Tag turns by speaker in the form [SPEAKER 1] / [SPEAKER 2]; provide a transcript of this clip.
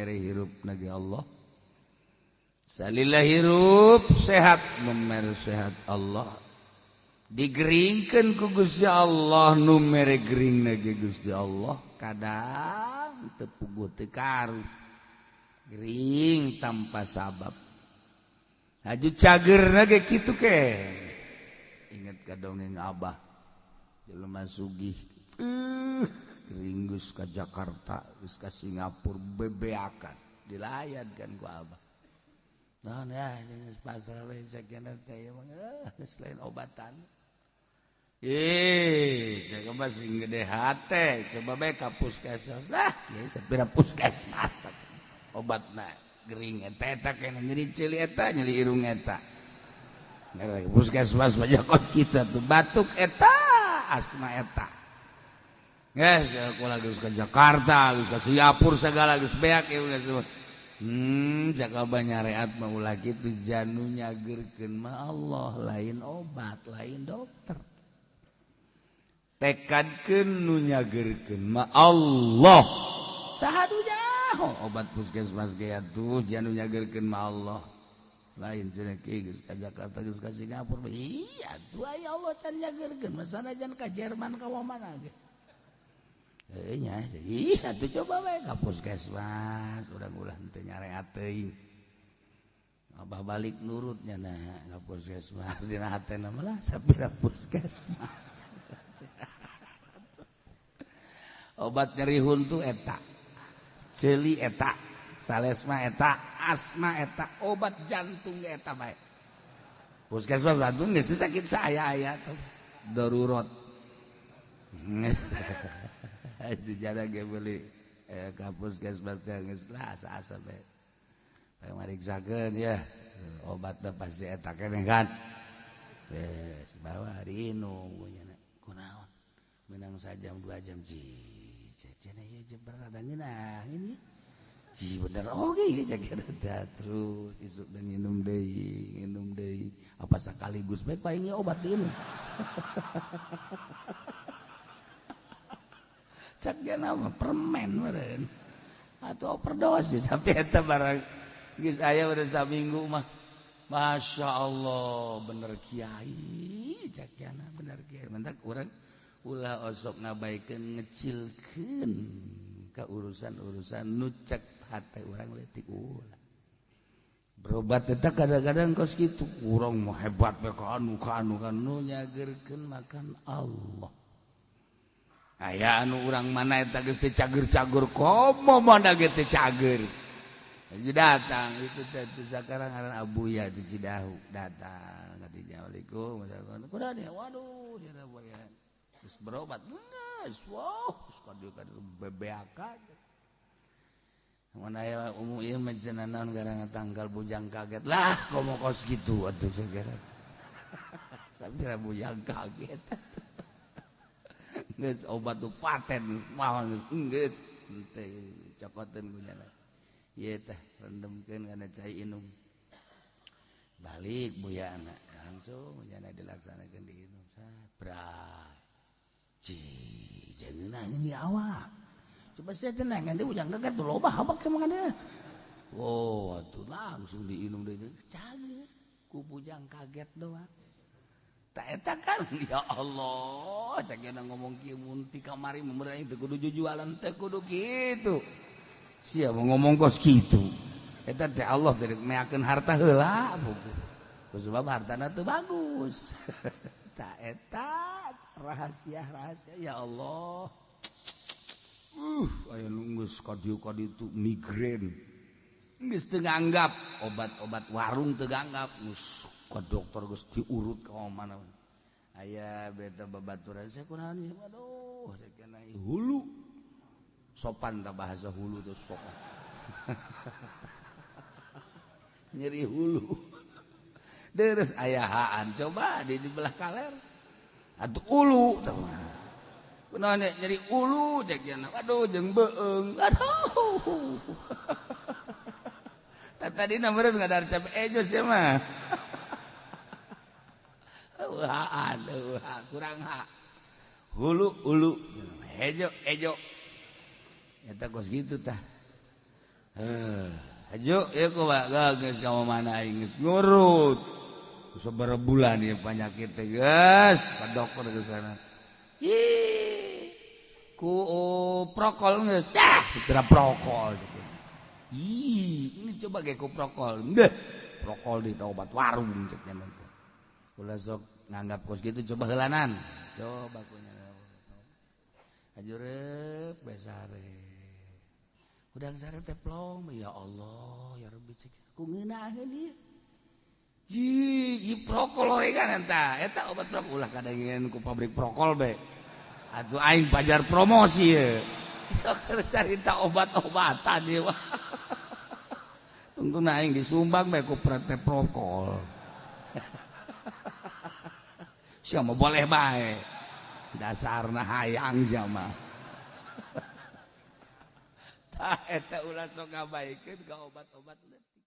[SPEAKER 1] mere hirup nage Allah. Salila hirup sehat nu mere sehat Allah. Digeringkeun ku Gusti Allah nu mere gering nage Gusti Allah. Kadang teu puguh teu karu. Gering tanpa sabab. Haju cager nage kitu ke. Ingat ka dongeng Abah. Jelema sugih. Gering geus ka Jakarta, geus ka Singapura bebeakan. Dilayan kan ku Abah. Naon ya geus pasrah we sakena teh geus lain obatan. Ih, coba sing gede hate, coba bae ka puskesmas lah, ya sapira puskesmas. Obatna gering eta eta kena nyeri ceuli eta, nyeri irung eta. Puskesmas banyak kos kita tuh batuk eta, asma eta. Geus aku geus ka Jakarta, geus ka Singapura segala geus beak ieu geus. Jaka banyareat mah ulah kitu janu nyageurkeun mah Allah, lain obat, lain dokter. Tekadkeun nu nyageurkeun mah Allah. Saha nu nyaho obat puskesmas ge atuh janu nyageurkeun mah Allah. Lain cenah kieu geus ka Jakarta geus ka Singapura. Iya atuh aya Allah can nyageurkeun mah sanajan ka Jerman ka mana ge. Nya, iya tuh coba bae ka puskesmas, urang ulah teu nyareat teuing. Abah balik nurutnya nah ka puskesmas dina hatena mah lah sapira puskesmas. Obat nyeri huntu eta, ceuli eta, salesma eta, asma eta, obat jantung ge eta bae. Puskesmas jantung geus sakit saaya-aya tuh darurat. Itu jarang ge beli ka puskesmas teh geus lah asa-asa bae. Mariksakeun ya, obatna pasti eta keneh kan. Geus bawa diinum nya kunaon. Menang sajam 2 jam ji. Cenah ieu jeber rada ngeunah ini. Ji bener oge ieu cek terus isuk dan nginum deui apa sekaligus bae ku aing obat diinum. Cak nama permen meureun atau overdosis tapi eta barang geus aya udah saminggu mah Masya Allah bener kiai cak jana bener kiai mentak urang ulah osok ngabaikeun ngecilkeun ka urusan-urusan nu cek hate urang leutik ulah berobat eta kadang-kadang kos kitu urang mah hebat we ka anu ka anu ka nu nyageurkeun makan Allah. Aya anu urang mana eta geus teu cager-cager komo mana ge teu cager. Jadi datang itu teh sakarang ngaran Abuya di Cidahu datang ka dinya Assalamualaikum kuda dia waduh dia boleh geus berobat geus wow ka dieu ka bebeakan. Mun aya umum ieu mah cenah naon gara tanggal bujang kaget lah komo kos kitu atuh segera. Sapira bujang kaget. Geus obat nu paten mah geus geus henteu cokoteun ku nyana. Ieu teh rendemkeun kana cai inum. Balik buyana langsung nyana dilaksanakeun diinum sat bray. Ci jangeunah di awak. Coba saya tenang kan dia bujang kaget tuh loba habak sama kan dia. Oh, atuh langsung diinum deui cager ku bujang kaget doang. Tak eta kan ya Allah cak ngomong kieu mun ti kamari meureun teu kudu jujualan teu kudu kitu. Sia mau ngomong kos kitu. Eta teh Allah teh meakeun harta heula buku. Sebab hartana teu bagus. Tak eta rahasia-rahasia ya Allah. Aya nu geus ka dieu ka ditu migrain. Geus teu nganggap obat-obat warung teu nganggap geus ka dokter geus diurut ka mana. Aya beta babaturan saya kunaon ieu aduh sakena hulu. Sopan ta bahasa hulu teh sopan. Nyeri hulu. Deres ayahaan coba di belah kaler. Atuh ulu tah. Kunaon nyeri ulu cek cenah. Aduh jeung beung. Aduh. Tadi meureun ngadar cap ejo sia mah. Wah, aduh, kurang hak. Hulu ulu, hejo ejo. Eta kos gitu tah. Aju ieu kumaha geus ka mana aing geus ngurut. Sabaraha bulan ieu penyakit teh geus ka dokter ke sana. Ih, ku prokol geus dah segera prokol. Ih, ini coba ge ku prokol. Deh, prokol di obat warung cek nya teh. Ulah sok nganggap kos gitu coba heulanan. Coba ku nya. Ajurep besare. Udang sare teh plong, ya Allah, ya Rabbi cek ku ngeunaheun ieu. Ji, ieu prokol horengan eta. Eta obat prokol ulah kadengeun ku pabrik prokol be. Atuh aing pajar promosi ye. Carita obat-obatan ieu mah. Tungtungna aing disumbang be ku PT prokol. Sia mah boleh bae. Dasarna hayang sia mah. Tah eta ulah sok ngabaikeun ka obat-obat leutik.